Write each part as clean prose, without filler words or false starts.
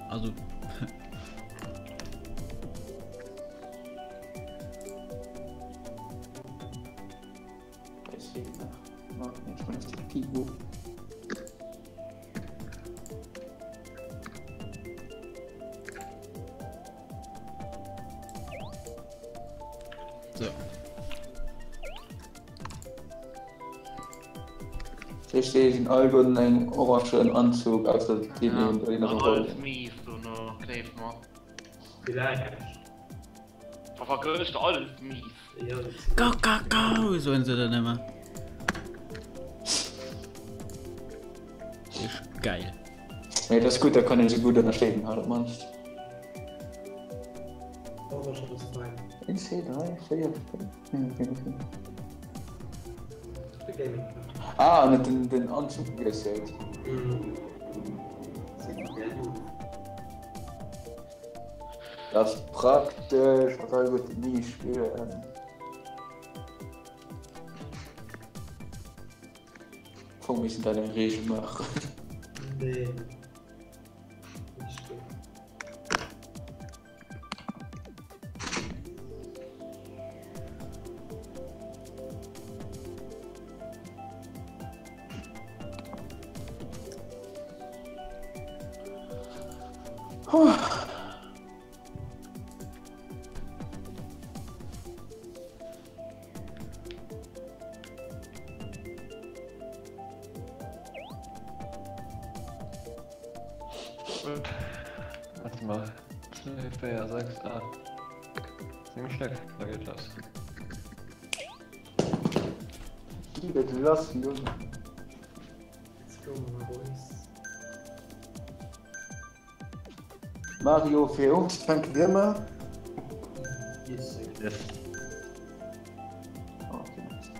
Also. So. Ech sinn all gudden engem orangen Anzug ausser deen een deen ass Alles mies dono, gleef mer. Wa vergëscht alles mies. Go, go, go! Soen se dann ëmmer. Isch geil. Nee, dat ass gutt, da kann een se gutt ënnerscheeden halt op d'mannst. 1, 2, 3, 4, 5, Ah, an huet den, den Anzug gewiesselt. Dat ass praktesch, mat all gutt Minispiller. Fong missen dat eng Regel maachen. Nee. Warte mal. 2, 4, 6, 8. 7 Stück. Da geht das. Geht lass, Junge. Let's go, my boys. Mario fir ons fänke dir mar. Yes, sir. Yes. Oh, okay, nice.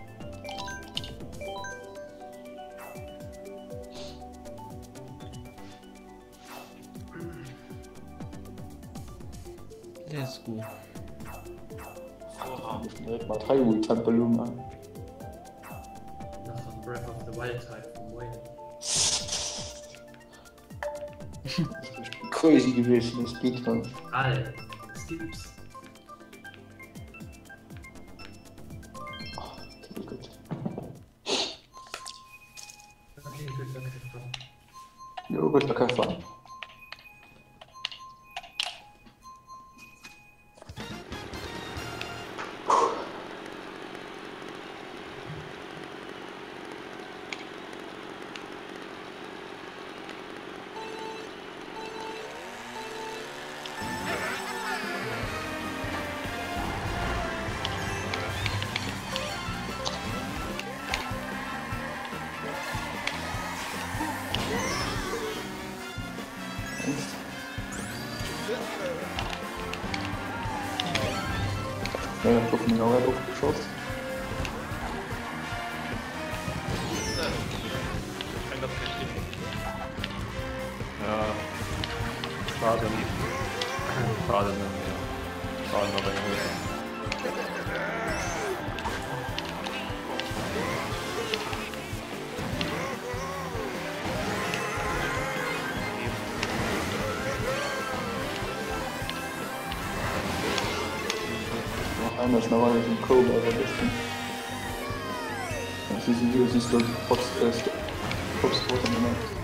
Let's go. Direkt mat Hyrule Tempel um an. Nach am Breath of the Wild Type vum Moien. Crazy gewiescht den Speedrun. Al, Skips. Oh, das ist gut. Okay, good luck, have fun. Jo, good luck, have fun. Ja, gouf meng Auer ofgeschoss. Ja. Schade. Schade, ne? Schade, aber ja. Einer ist noch alles im Cobra, aber das Das ist ein siehst du Pops, äh, Pops gemacht.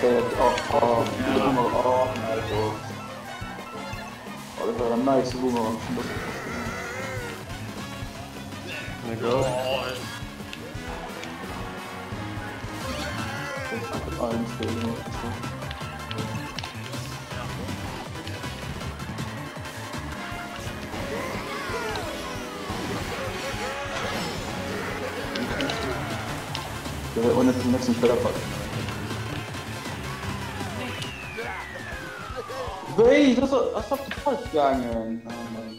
Sorry. Oh, oh, ja. Oh, oh. Oh, dat war en nice Boomerang. There you go. Der ohne zum nächsten Spieler Wéi? Dat ass op de falsch gaangen. Oh Mann.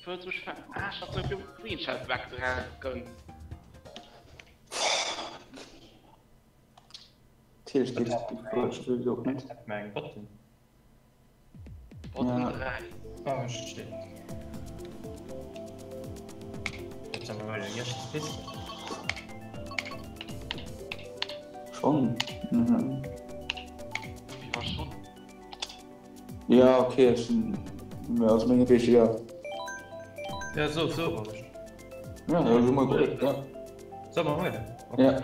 Wëlls mech verarschen dass du mir Green Shells wegdrecken? Natierlech geet et wëll och net. Mä eng Botten. Botten 3. Oh shit. Jetzt haben wir mal den ersten Piste. Schon. Mhm. Wie war schon? Ja okay ech sinn aus menge Bicher ja. Ja so so. Ja, ja, so mal gut, ja. Soll mal weiter? Okay. Ja.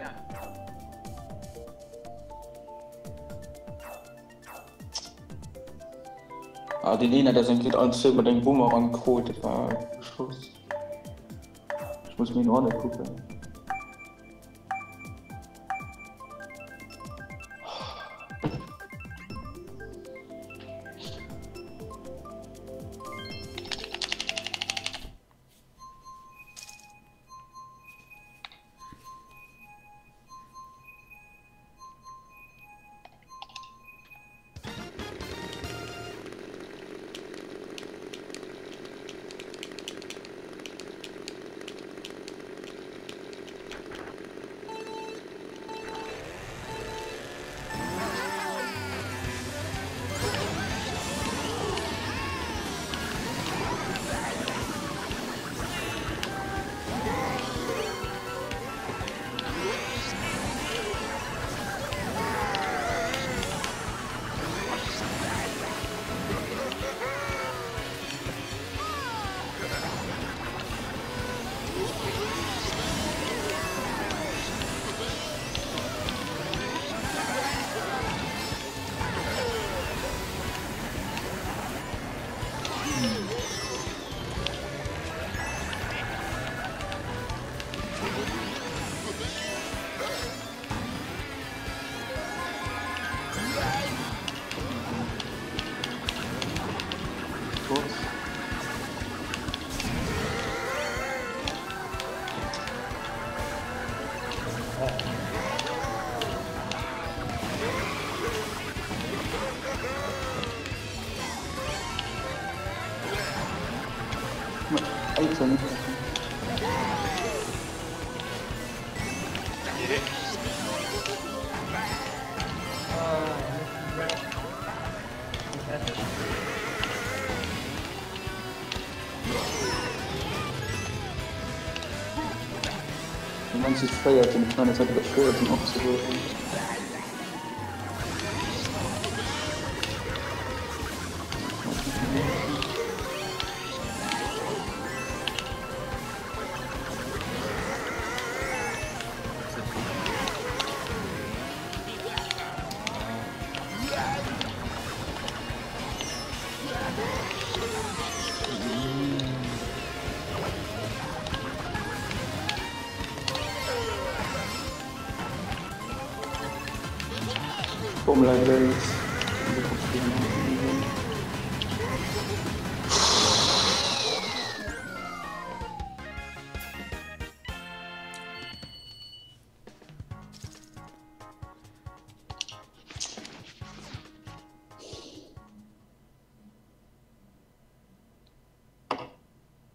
Ah, den een hat ass eng Kéier alles zou mat engem Boomerang krut, dat war Beschoss. Ech muss mir no kucken. Alter, ne? Du meinst, ich feiert den, ich meine, es hat überschwert, den aufzuholen. Komm, leider ist.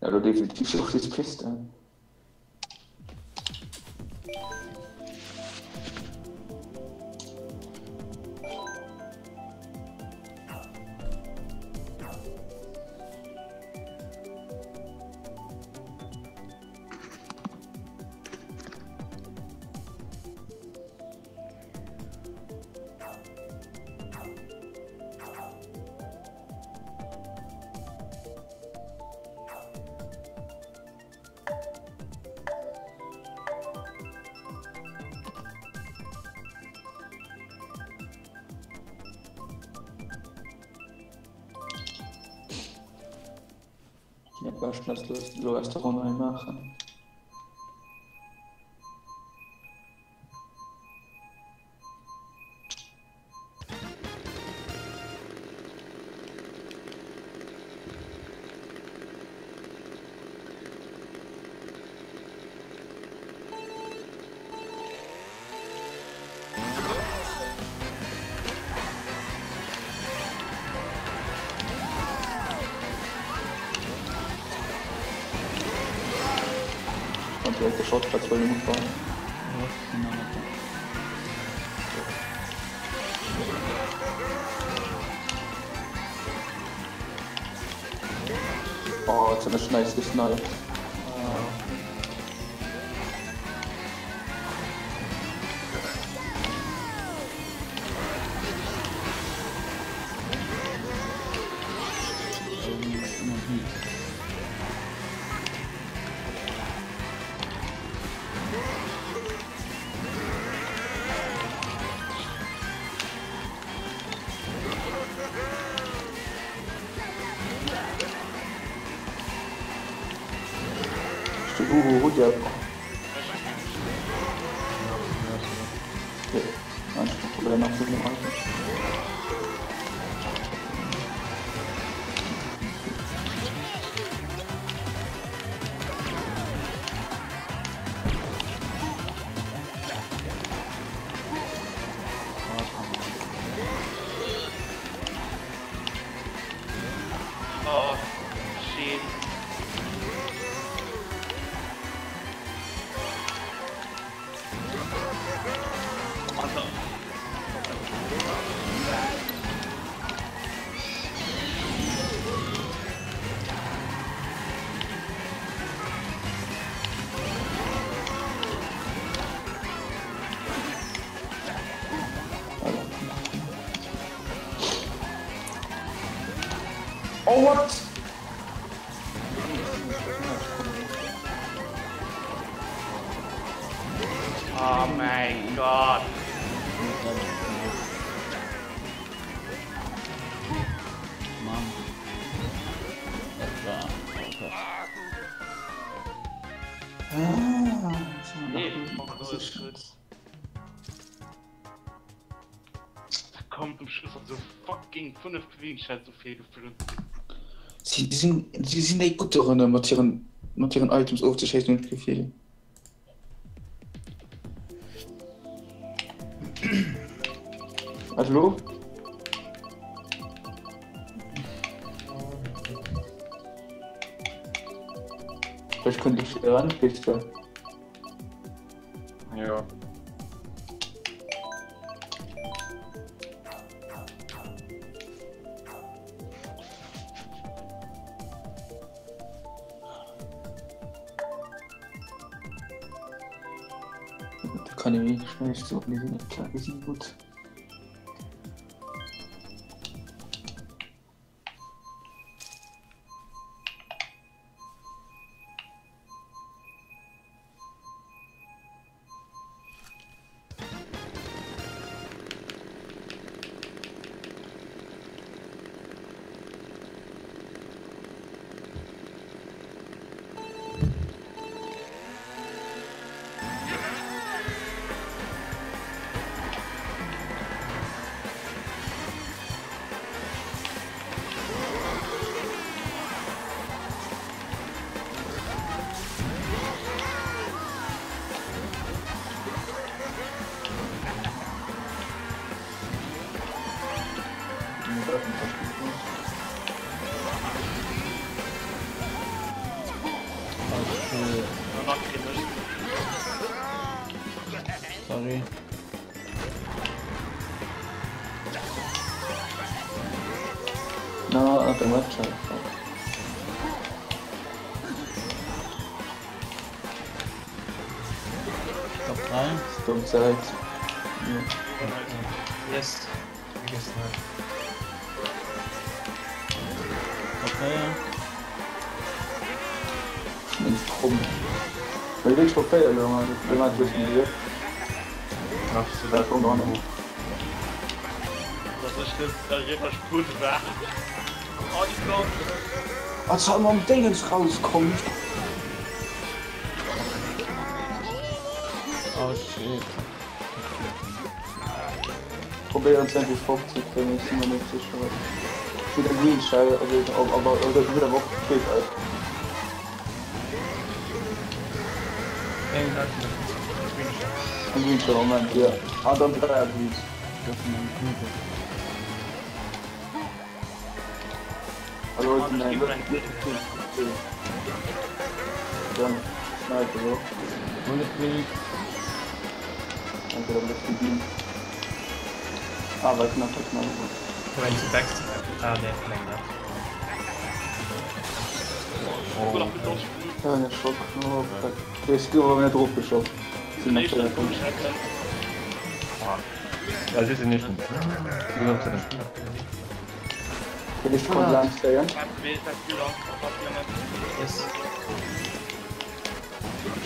Ja, du definitiv auf die Piste. Ja, beschten dass du lo aus der Ronn hei maachen. Kann direkt de Shortcuts huelen um Ufank. Oh, jetzt hat er schon nice gesniped. Oh, shit. Alter. Oh, what? Oh mein Gott. Mann. Das war. Oh Gott. Ah, Nee, so ist gut. Da kommt zum Schluss noch so fucking 5 Queenshot so viel gefüllt. Si sinn, si sinn déi gutt dorënner mat hiren, mat hiren Items ofzeschéissen, hunn ech d'Gefill. Wat elo? Vläicht kënnt ech eran, Christian. Jo. Da kann ich mich schnell so, die sind nicht klar, die sind gut. Sorry. No, at the website. Top 3. Stop Zeit. Ja. Yes. Vergessen halt. Top 3. Mensch, krumm. Well wéi scho 4 elo, dat war duerch den Griff. Absolut. Dat kommt auch noch. Dass ech net eriwwer sputt war. Oh, die kommt! Als er mam Dingens rauskommt. Oh shit. Probéieren ze endlech fort ze kréien, ech sinn mer net sécher. Ech hunn e Green Shell, also awer dat huet awer och gefeelt eis. Eng Green Shell. Eng Green Shell Moment, jo. An dann 3 Greens. Hallo, Mann, ich geb mir einen Dann. Sniper och. Bullet Freak. Danke, da bist du ginn. Ah, war knapp, war knapp. Komm eng zu Backstab. Ah nee, meng net. Ja, ne Schock. Oh, fuck. Ech gouf awer net erofgeschoss. Sinn nach 4 Punkte. Ja, si sinn nicht. Fir d'éischt konnt laanscht zéien. Yes.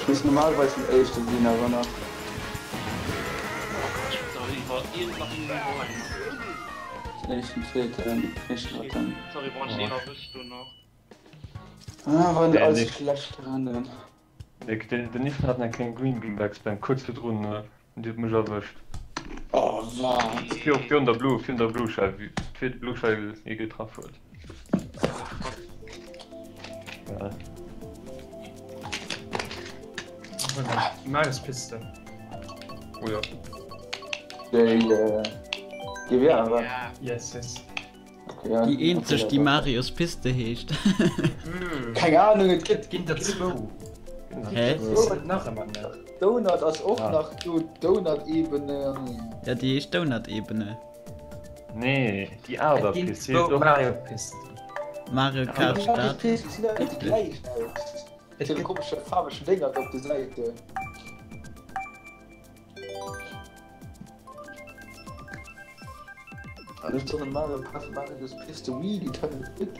Ech misst normalerweis den éischte sinn, awer nach. Den éischten, zweeten, éischten, drëtten. Ah, waren déi alles schlecht Rennen. Nick, den Niffen hat eng kleng Green Bean Backspam kuerz virdrun an déi huet mech erwëscht. Oh wat? Virun der Blue, virun der Blue Shell, wéi d'Blue Shell hie getraff huet. Déi Marios-Piste. Oh jo. Déi GWA, wat? Yes, yes. Déi eenzeg déi Marios Piste heescht. Keng Ahnung, et gëtt. Ginn der zwou. Hä? Nach ëmmer net. Donut ass och nach do, Donut-Ebene. Ja déi heescht Donut-Ebene. Nee, déi aner Et ginn Piste heescht zwou och. Mario Pisten. Mario Kart Start. Déi gesinn awer net gläich aus. Et Mat gëtt komesche faarwegen Dénger op de Säiten. An ech soll Mario Kart Mario's Piste Wii die kann ich mit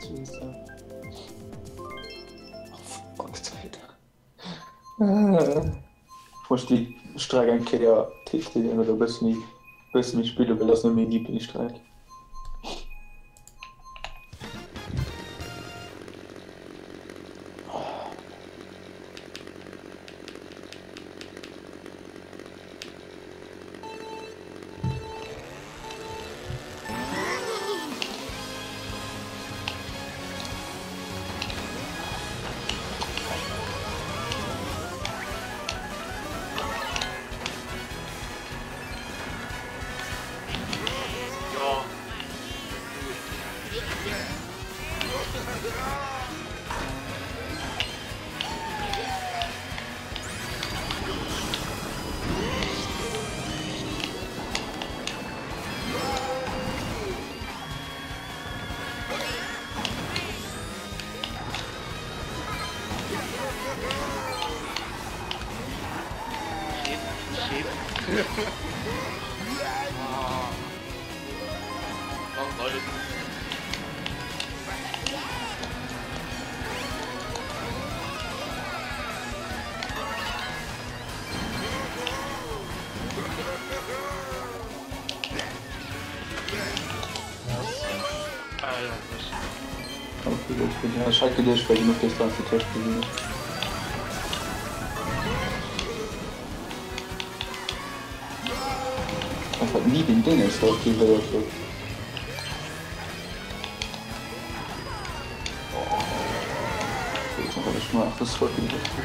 Oh fuck Alter. Ech muss déi Streck eng Kéier testen oder e bësse méi bësse méi spillen, well dat ass net meng Lieblingsstreck. Ech hat geduecht well genuch Distanz dotëscht gesinn ass. Einfach ni den Dinges do aktivéiert huet.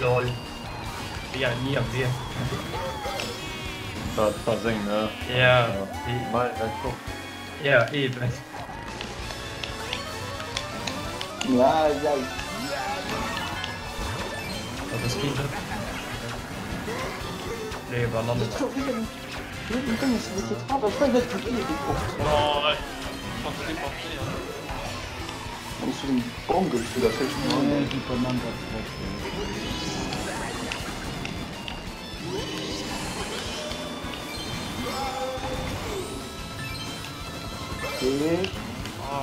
Lol. Ja, nie am Leben. Dat war seng, ne? Ja. Mei, dat fort. Ja, eben. Ja, ja. Dat ass keen Drëpp. Nee, war nach net. Oh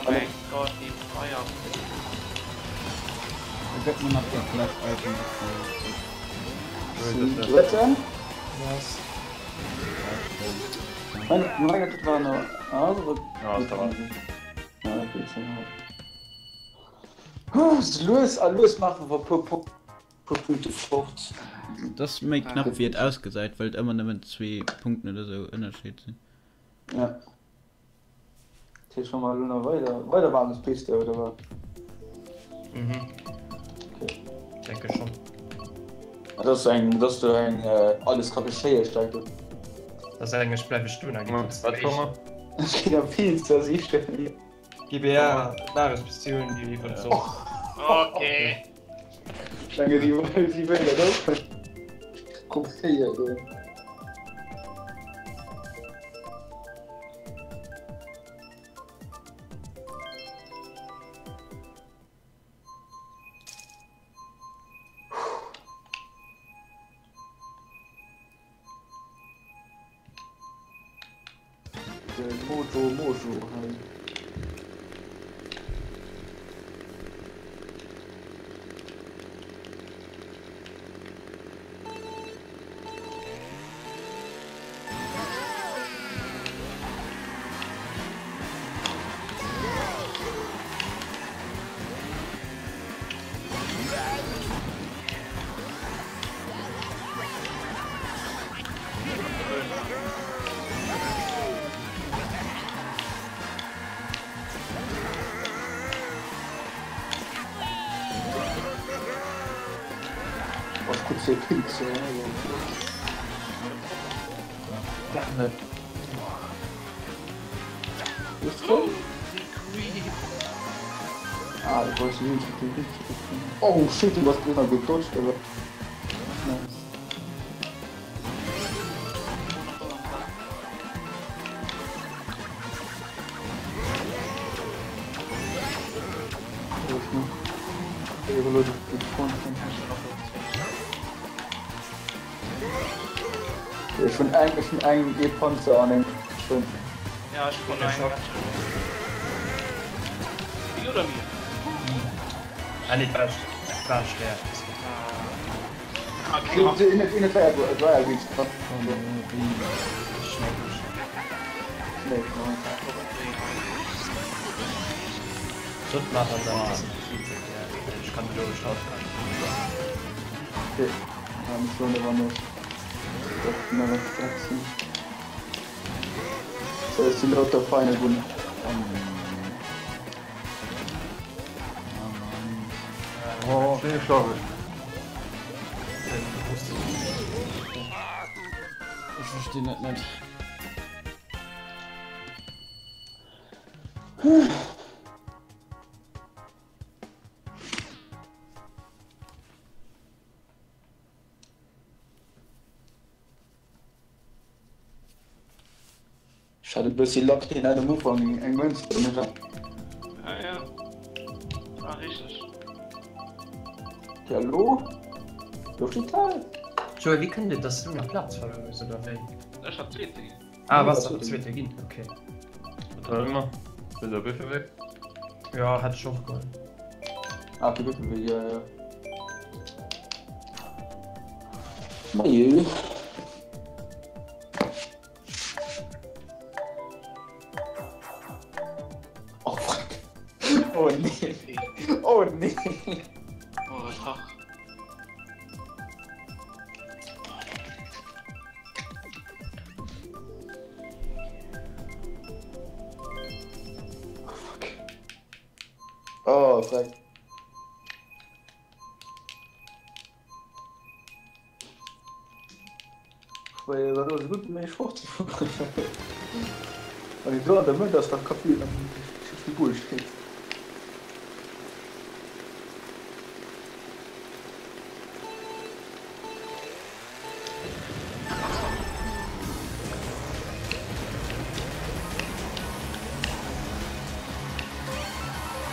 mein Gott, die Feuer. Da gëtt man nach dat Flash Item. Drëtten? Was? Mein, dat war noch. Also, Ja, das war. Ja, okay, ist ja noch. Lues a lues maache mer puer puer Punkte fort. Dat ass méi knapp wéi et ausgesäit, well et ëmmer nëmmen zwee Punkten oder sou Ënnerscheed sinn. Ja. Dat heescht, wa mer elo nach weider, weider Warnungspiste oder wat? Mhm. Okay. Denke schon. Dat ass eng, dat ass do eng alles ka geschéie Streck. Dat ass eng, ech bleiwe stoen a ginn trotzdem Wat war mer? Ech ginn am Fiels da sichen. GBA, Nahrungspistioun, déi iwwer d'Sonn. Okay. Menge si si wëllen dat och probéieren. De Mojo Mojo hei. Oh shit, du bass drënner gedodged awer nice. Ech hunn eng, ech hunn eng ee Panzer an eng schon. Ja, ech hunn eng. Dir oder mir? Ah nee, war war schwer. Ah, okay. Sot maachen dann ass Ech kann elo gestallt Oh, sinn gestorben. Ech verstinn et net. Ech hat e bëssi Lack deen hat um Ufank eng Mënz dran oder? Ja, ja. War richteg. Ja lo? Lo steet hei. Joé, wéi kënnt et dass du nach Plaz verluer hues oder wéi? Ech hat Zweete ginn. Ah, was der Zweete ginn, okay. Wat war ëmmer? Wëll der Büffel weg? Ja, hat ech och geholl. Ah, de Büffel weg, ja, ja. Majo. Oh fuck. Oh nee. Oh nee. Oh, ach. Oh fuck. Oh fuck. Well dat ass gutt méi fort ze fueren. Wann een do an der Mëtt ass, da ka vill vill Bullshit.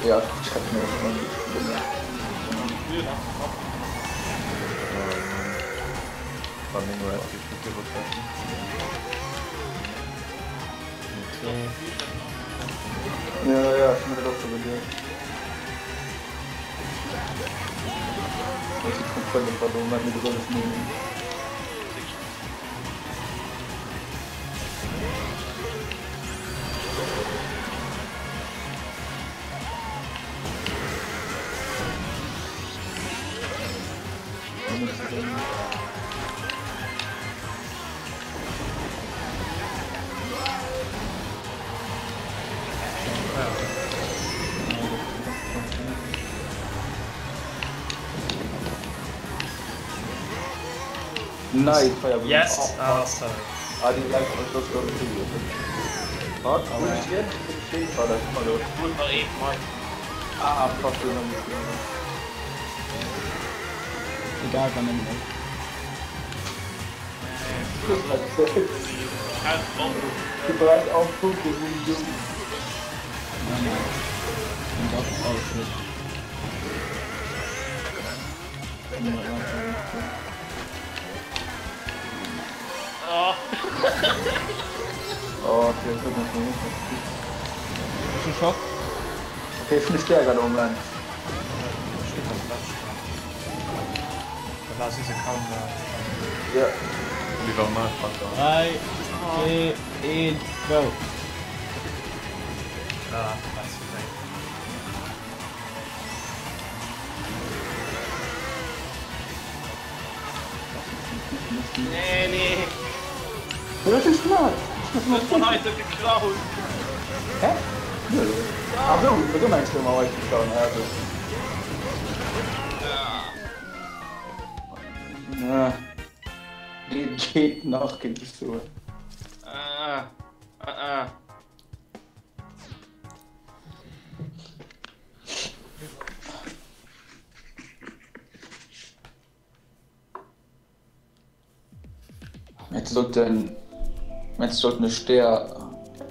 Ja, ich hab mir Ja, ja, ich mir doch so gehört. Das ist komplett verloren, mir besonders nehmen. Nice, Feuerwehr. Yes! Ah, sorry. Ah, die Leute, das ist Warte, wo ist jetzt? Ah, da ist mal los. Ah, fuck, den hab ich gesehen. Egal wann nëmmen ech. Du brauchst auch Punkte, wo du. Und auch oh shit. Oh. Oh, okay, ich guck mal. Bist du Schock? Okay, ich bin stärker da oben lang. Steht das Platz. Da war süße kaum da. Ja. Lieber mal, fuck off. 3, 2, 1, go! Ah, was für ein. Nee, nee. Das ist smart. Das ist von heute geklaut. Hä? Nö. Ach so, du meinst du mal euch geklaut, also. Ja. Geht, geht noch, geht es so. Ah, ah, ah. Jetzt sollten. Jetzt sollten eine Steher.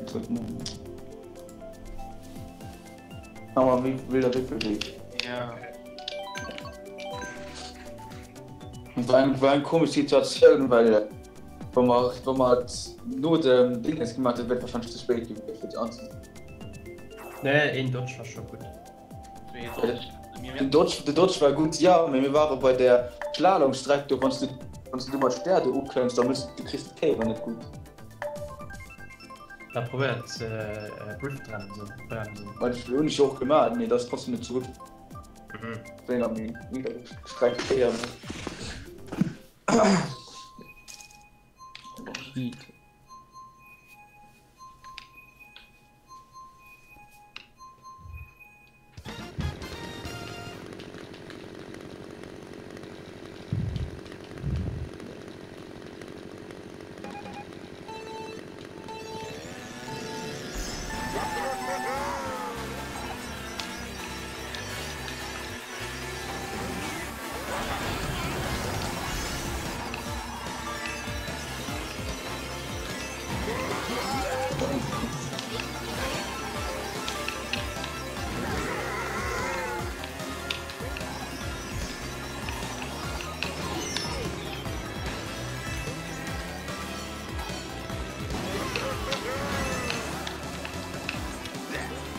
Sollten. Aber wie wilder Wippelweg. Ja. War eng, war eng komisch Situatioun, well wa mer, wa mer et no dem Dinges gemacht hätten, wär et wahrscheinlech ze spéit gewiescht fir déi anze. Nee, een Dodge war scho gutt. Den Dodge, den Dodge war gutt, jo, mee mir ware bei der Slalomstreck do, wann s du, wann s du do mat Stär do ukënns, da mëss, du kriss d'Kéier net gutt. Da probéiert Driftbremsen, Bremsen. Well hunn ech jo och gemaach, mee et ass trotzdem net zeruck. Heat.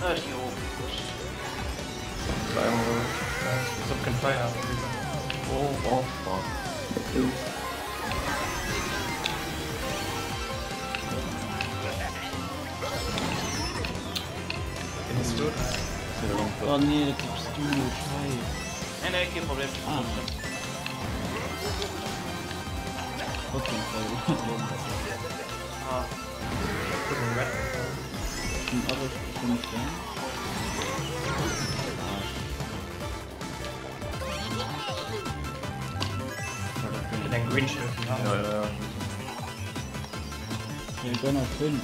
Ech ginn erof. Oh, oh, fuck. Oh nee, dat bist du, Scheiß. Nee, nee, kee Problem. Ah. Trotzdem voll. Ah. Schon aber schon nicht da. Eng Green Shield. Ja, ja, ja. Wir gönnen auf 5.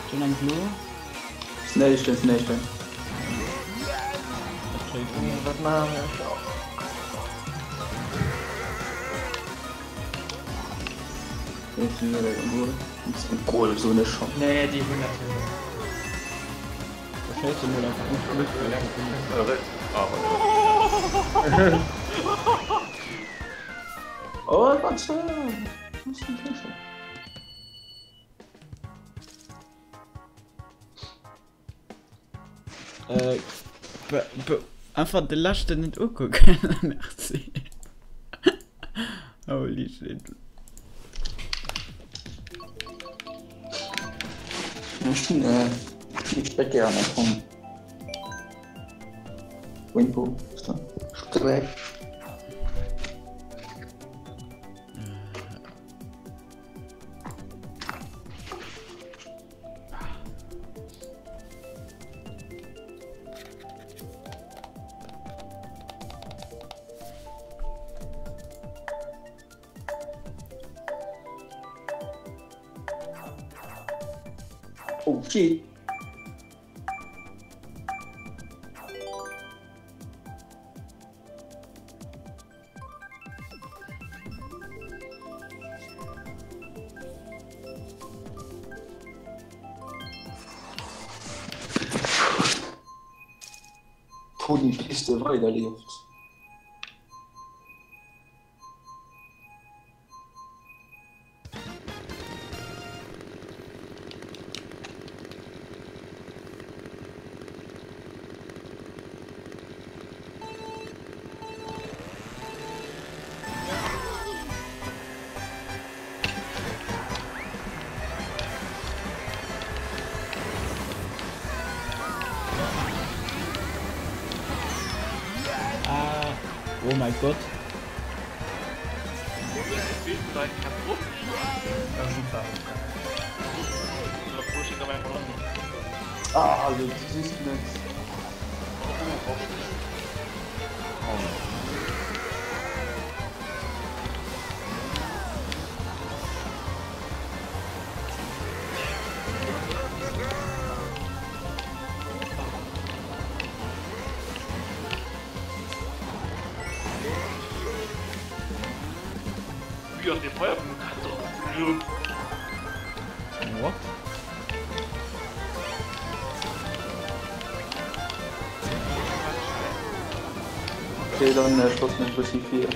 Schon ein Blue? Schnell, schnell, schnell, schnell. Was machen wir? Goal, so eine Chance. Nee, die 100 Scheiße, nur einfach nicht Ja, rechts. Ah, Oh, was? Was ist denn das? Äh, einfach de leschten net ukucken, merci. Holy shit. Ech hunn déi Strecke an der Form. Rainbow Streck. Oh shit! Wou déi Piste weiderleeft. Ah, oh mein Gott. Ah, also, du siehst net. What? Okay, dann äh, schossen ech bëssi vir.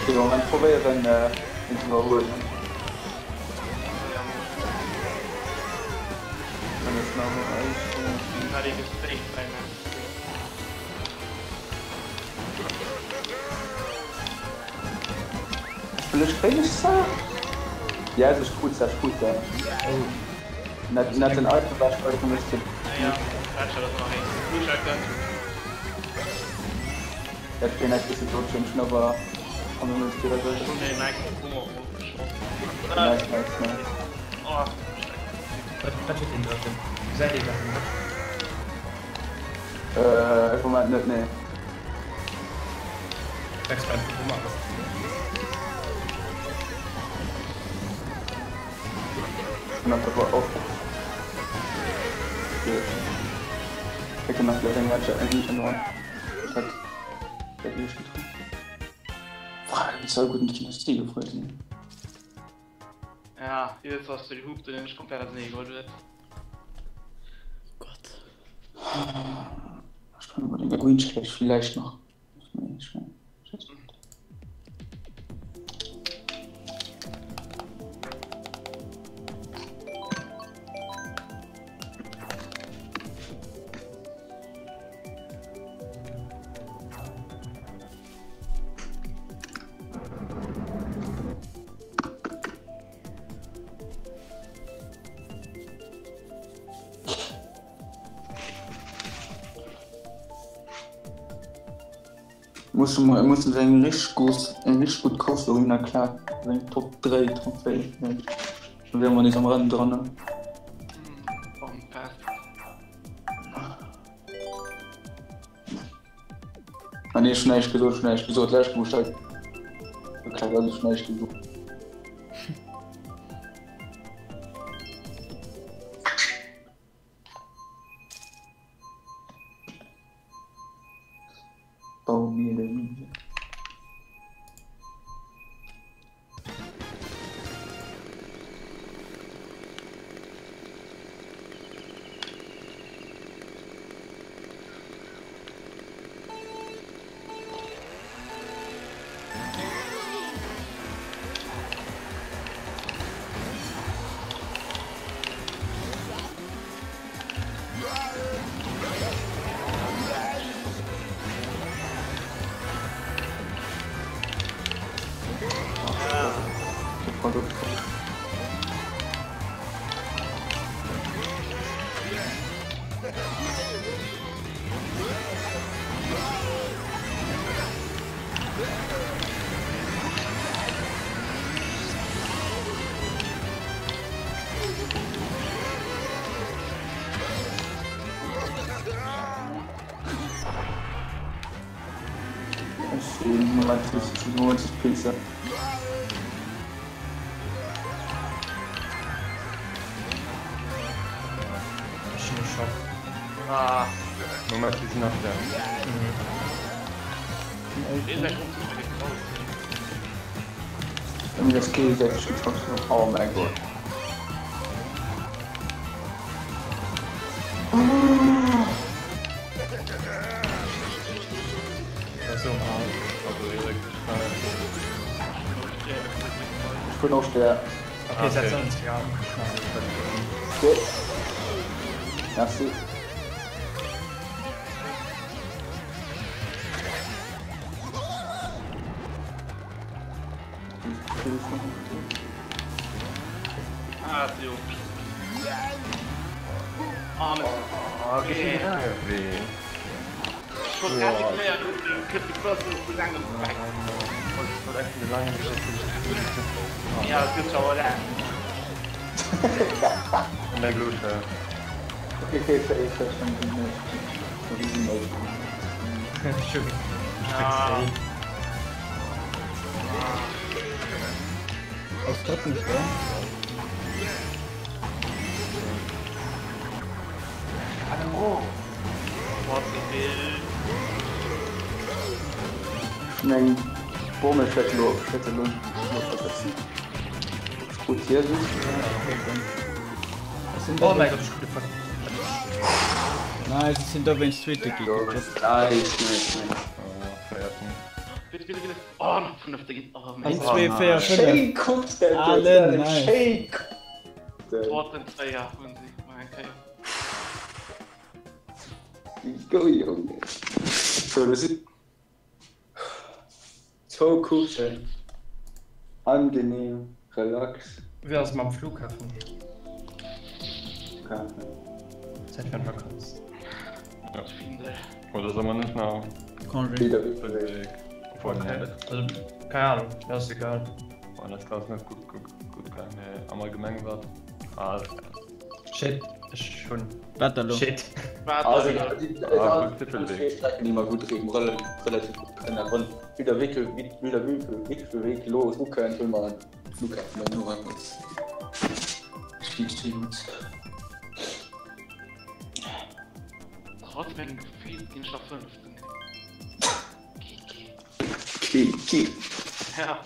Okay, Moment, probéieren en ze iwwerhuelen. Ja, ech krut se, ech krut se. Net, net den Item, war ech Item ech Dat keen echt bësse dodgen, ech awer an den Null direkt. Nice, nice, nice. Wat wat huet deen drëtten? Gesäit een dat net? Äh, ech Moment net, nee. Extra einfach gemaach. Och. Nach eng Matcher eng Dat dat soll gut nicht Dynastie gefreut sinn. Ja, jetzt hast du die Hupe, den ich komplett auseinandergeholt wird. Oh Gott. Ich kann über den Green schlecht vielleicht noch. Nee, ich mein, Muss mussen se eng richteg grouss eng richteg gutt Course dohinner klaken, eng Top 3, Top 4, da wiere mer nees am Rennen dran. Ah nee, ech hunn näischt gesot, ech hunn näischt gesot, lescht Mol ech geklappt, also ech hunn näischt gesot. Bau mir den Ninja. Moment, Moment, Pilze. Ech hunn e Schock. Ah. Moment, déi sinn nach da. Oh mein Gott. Ich bin auch der. Okay, setz uns, ja. Okay. Merci. Ah, jo. Ah, okay. Ja, et gëtt awer laang. Ass dat net da? Eng Bommel fährt lo fährt lo Gut hier Oh mein Gott, ich krut e Nice, ech sinn dowéinst Zweete gi. Good job. Nice, nice, nice. Bitte, bitte, bitte. Oh, nach fünfte ginn. Oh, 1, 2, 4, 5. Schéi kuckt dat Allen, nice. Schéi kuckt. Trotzdem zwei Jahre hun sie. Mal eng Kéier. Go Junge. So, das ist so kuscheln. Angenehm, relax. Wéi ass et mam Flughafen? Ja. Zäit fir an d'Vakanz. Oder soll man net nach Congé. Wieder Okay. Also, keine Ahnung, mir ass egal. Boah, das kann net gut, gut, gut gehen, am Allgemengen wat. Ah, Shit, ech hunn. Wat da lo? Shit. Also, Ah, gut, Titelweg. Strecken, die man gut reden, relativ gut können. Davon wieder Weg, wieder Weg, Weg für Weg los, können, will man Flughafen dann nur rein muss. Steht gut. Trotz mengem Gefill ginn ech nach fünften. Okay, okay. Ja.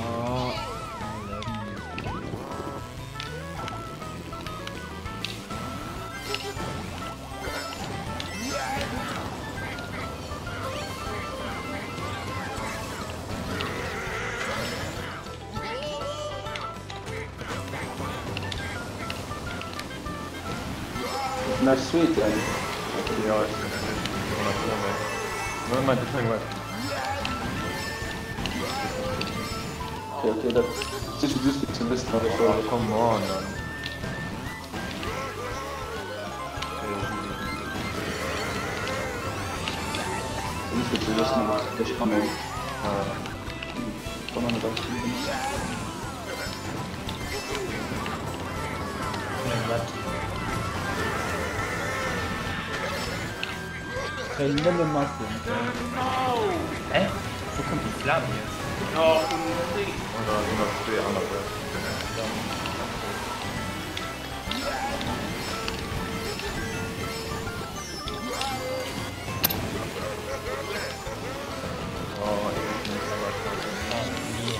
Oh, Na, sweet, ey. ja, ich Moment, ich mein, Okay, okay, das ist süß zu wissen, aber ich oh, war. come on, man. Das ist zu wissen, aber ich kann mir. Kann man mit aufschieben. Kréien nëmme Massen. Hä? Wou kënnt déi Flam hier? Ja, vun Ding. Oder sind das zwei andere? Oh, ich bin nicht aber Ah, nee.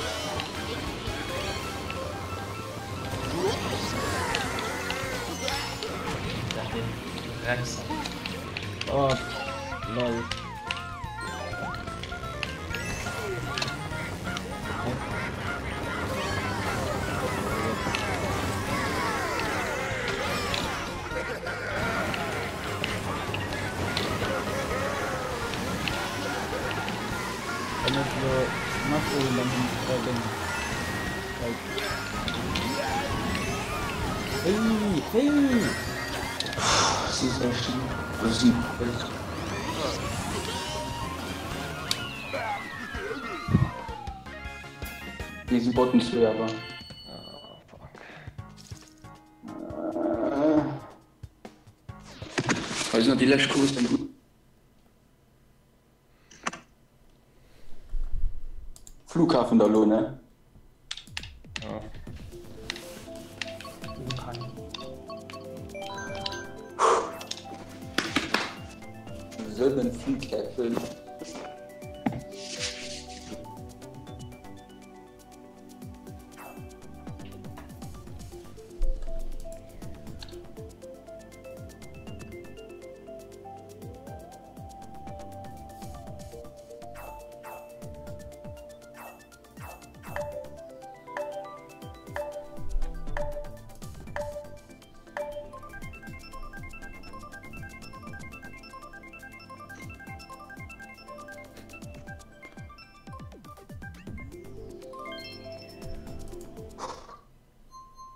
Ja, den Drecksack. Oh, lol. Wann ech elo nach oben, dann hunn ech 3 Dénger. Like. Hey, hey! Diesen Botten zu aber. Ah, fuck. Hei sinn nach déi lescht Course dann gut. Flughafen da lo, ne? Ja. Sieben Flughäfen.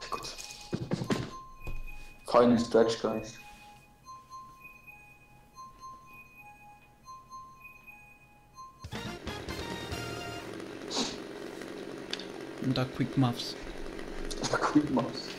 Gut. Final stretch, guys. Und da Quick Muffs. Quick Muffs.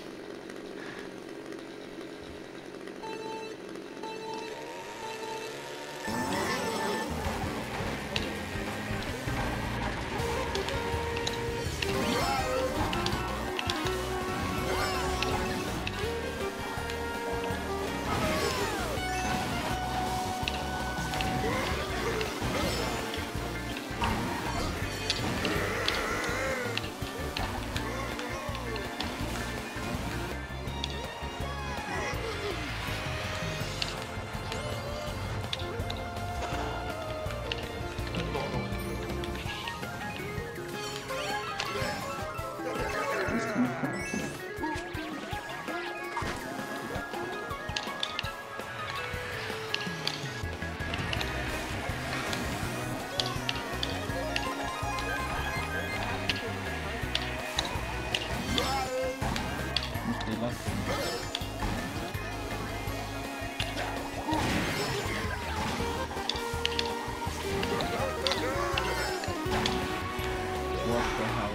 What the hell?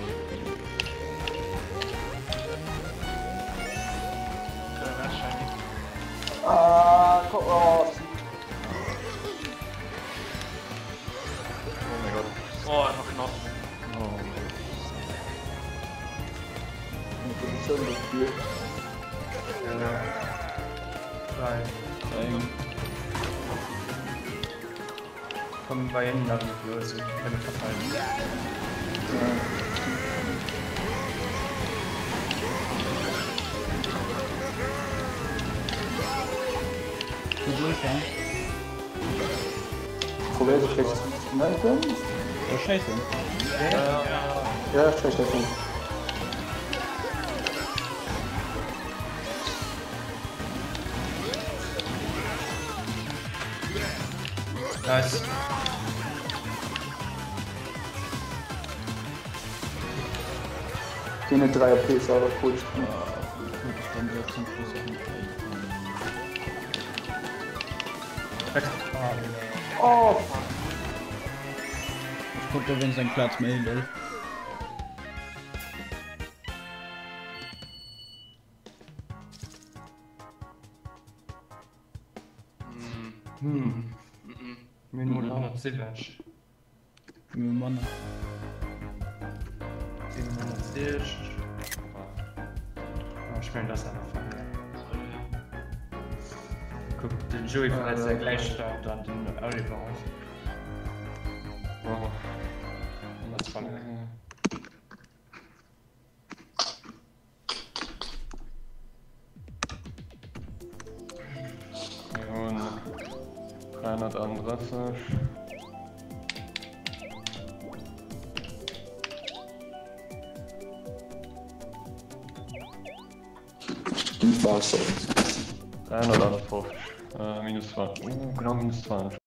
Ah, komm, oh. Oh mein Gott. Oh, einfach knapp. Oh mein Gott. Das ist schon das Spiel. Ja. Nein. Zeigen. Kommen wir hin, dann los. Keine verteilen. Gut los, ja? Probier es vielleicht zu melden. Oh, scheiße. Ja, schlecht davon. Nice. Keine 3 AP ist aber cool. Oh, gut, ich bin jetzt zum Schluss auf dem Oh, Ich guck da, wenn sein Platz mehr hin, lol. Hm. Mir nur 170. Mir Mann. 770. Oh, ich meine das einfach. Guck, den Joey verletzt ja gleich da dann den Oliver aus. Oh. Das war Wir holen 331. stimmt, war's. 351. Minus 20. Genau minus 20.